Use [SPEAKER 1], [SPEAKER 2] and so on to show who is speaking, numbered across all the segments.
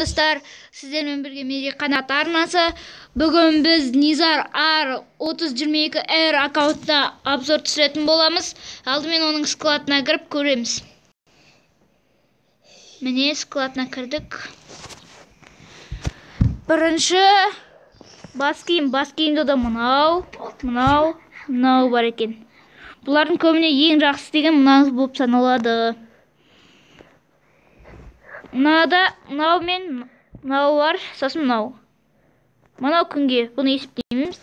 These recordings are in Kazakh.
[SPEAKER 1] Достар, сіздермен бірге Мерей Қанат арнасы. Бүгін біз Низар Ар 3022 R аккаунтына обзор түсіретін боламыз. Алдымен оның складына кіріп көреміз. Міне, складына кірдік. Бірінші бас киім, бас киімде де мынау, мынау, мынау бар екен. Бұлардың көбіне ең жақсы деген мынау болып саналады. Мынада мынау мен мынау бар, сосын мынау. Мынау күнге, бұны есептемейміз.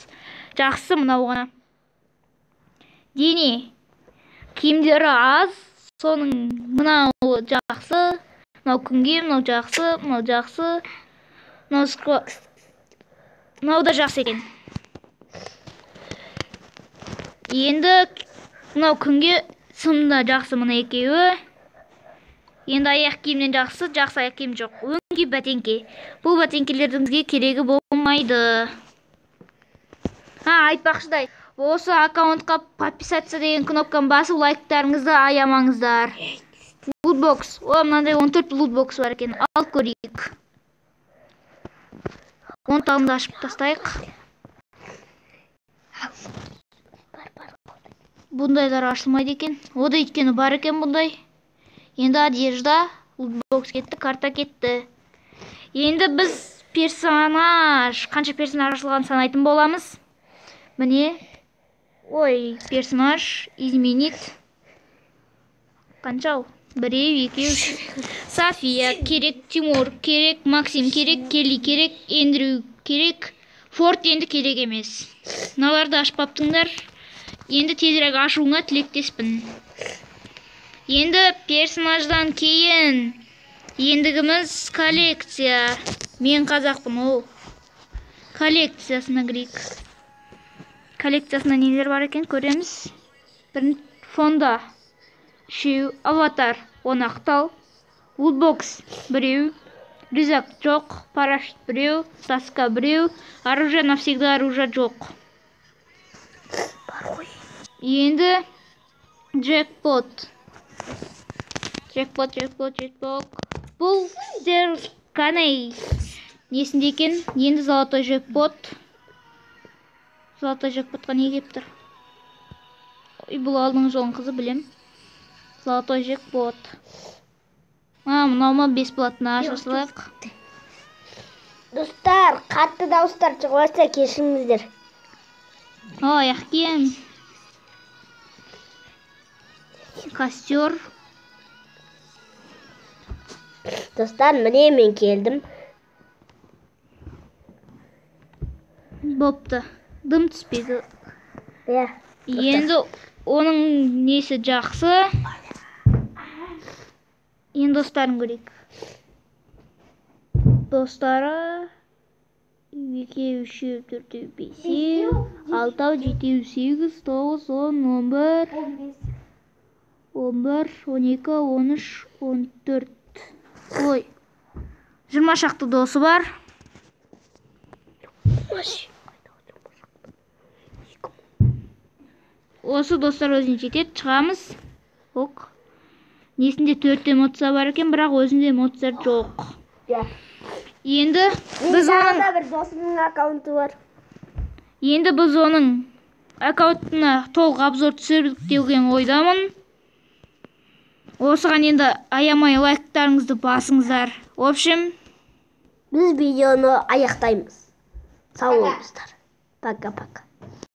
[SPEAKER 1] Жақсы мынау ғана. Дене киімдері аз, соның мынауы жақсы, мынау күнге, мынау жақсы, мынау жақсы, мынау да жақсы екен. Енді мынау күнге сымда жақсы мына екеуі. Енді аяқ киімнен жақсы, жақсы аяқ киім жоқ. Өңкей бәтеңке. Бұл бәтеңкелердің бізге керегі болмайды. Айтпақшыдай, осы аккаунтқа подписаться деген кнопканы басып, лайктарыңызды аямаңыздар. Лутбокс. О, мынандай 14 лутбокс бар екен. Алып көрейік. Он тағын да ашып тастайық. Бұндайлар ашылмайды екен. О да өйткені бар екен бұндай. Енді одежда, лутбокс кетті, карта кетті. Енді біз персонаж, қанша персонаж ашылғанын санайтын боламыз. Міне, ой, персонаж, изменить. Қанша ол? Біреу, екеу, үш. София керек, Тимур керек, Максим керек, Келли керек, Эндрю керек, Форд енді керек емес. Мыналарды ашпаптыңдар. Енді тезірек ашуыңа тілектеспін. Енді персонаждан кейін ендігіміз коллекция. Мен қазақпын, ол. Коллекциясына кірейік. Коллекциясында нелер бар екен көреміз. Бірінші фонда үшеу, аватар, он ақтал, лутбокс біреу, рюкзак жоқ, парашют біреу, доска біреу, оружие навсегда оружие жоқ.
[SPEAKER 2] Бар ғой.
[SPEAKER 1] Енді джекпот. Джекпот, джекпот, джекпот. Бұл сіздер қандай несінде екен? Енді золотой джекпот. Золотой джекпотқа не келіп тұр? Ой, бұл алдыңғы жолдың қызы, білем. Золотой джекпот. Мынау ма бесплатно аша салайық.
[SPEAKER 2] Достар, қатты дауыстар шығып жатса кешіріңіздер.
[SPEAKER 1] О, аяқ киім. Костер.
[SPEAKER 2] Достар, міне мен келдім.
[SPEAKER 1] Бопты. Дым түспейді.
[SPEAKER 2] Иә.
[SPEAKER 1] Енді оның несі жақсы? Енді достарын көрейік. Достары екеу, үшеу, төртеу, бесеу, алтау, жетеу, сегіз, тоғыз, он, он бір, он бір, он екі, он үш, он төрт. Ой, 20 шақты досы бар. Осы достар өзіне жетеді. Шығамыз. Ок. Несінде 4 эмоция бар екен, бірақ өзінде эмоция жоқ.
[SPEAKER 2] Иә.
[SPEAKER 1] Енді біз
[SPEAKER 2] Тағы
[SPEAKER 1] оның
[SPEAKER 2] да бір досымның аккаунты бар.
[SPEAKER 1] Енді біз оның аккаунтына толық обзор түсірдік деген ойдамын. Осыған енді аямай лайктарыңызды басыңыздар. В общем,
[SPEAKER 2] біз видеоны аяқтаймыз. Сау болыңыздар. Пока-пока.